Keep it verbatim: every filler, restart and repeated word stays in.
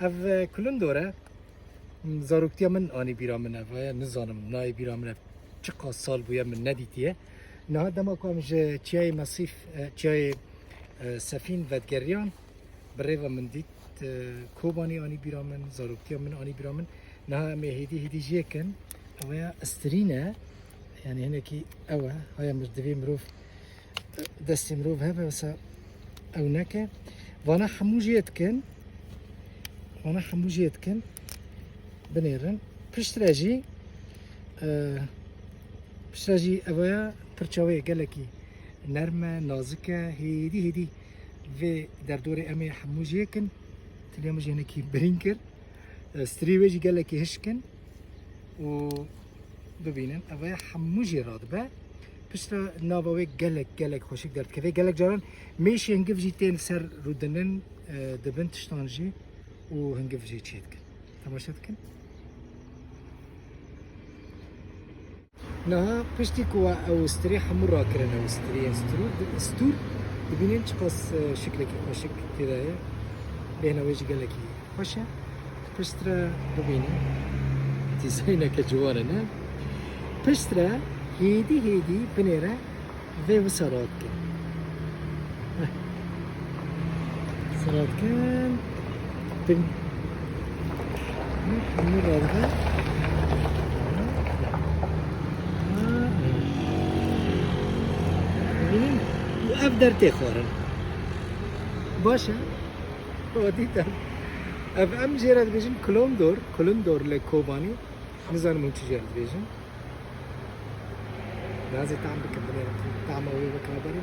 Ev, e, Kulindor e. Zaroktiya min anî bîra min ev e. Nizanim nayê bîra min ev çiqas sal bûye min nedîtiye. Niha dema ku em ji çiyayê Mesîf, e, çiyayê, e, Sefîn vedigeriyan, bi rêve min dît, e, Kobanî anî bîra min, zaroktiya min anî bîra min. Niha em ê hêdî hêdî jê kin. Ew ya stirî ne. Yani hinekî ew e. Haya mir-, divê mirov, e, destê mirov hebe, wisa ew neke. Vana hemû jê dikin. Vana hemû jê dikin. Binêrin. Piştre jî, e, piştre jî ev ya pirça wê gelekî nerm e, nazik e. Hêdî hêdî vê derdorê em ê hemû jê kin. Tiliya min jê hinekî birîn kir. E, stirî wê jî gelekî hişk in û bibînin. Ev ya hemû jê radibe. Piştre nava wê gelek, gelek xweşik derdikeve. Gelek caran mêşê hingiv jî tên ser rûdinin, e, dibin tiştan jî û hingiv jî çê dikin. Temaşe dikin. Niha piştî ku we ew stirê hemû rakirin, ew stirê yên stûr, stûr dibînin çiqas, e, şiklekî xweşik tê de ye. Bêhna wê jî gelekî xweş e. Piştre bibînin. Dîzayneke ciwan e, ne? Piştre hêdî hêdî binêre vê wisa radikin. Heh. Wisa radikin. Bin. Heh, hemû radibe. Ha, ha. Bibînin. Û ev der tê xwarin. Baş e. Ev em jê re dibêjin Kulondor, Kulindor li Kobanî. Nizanim hûn çi jê re dibêjin. Lazê tam bikin, binêrin. Tama wê wek raberî.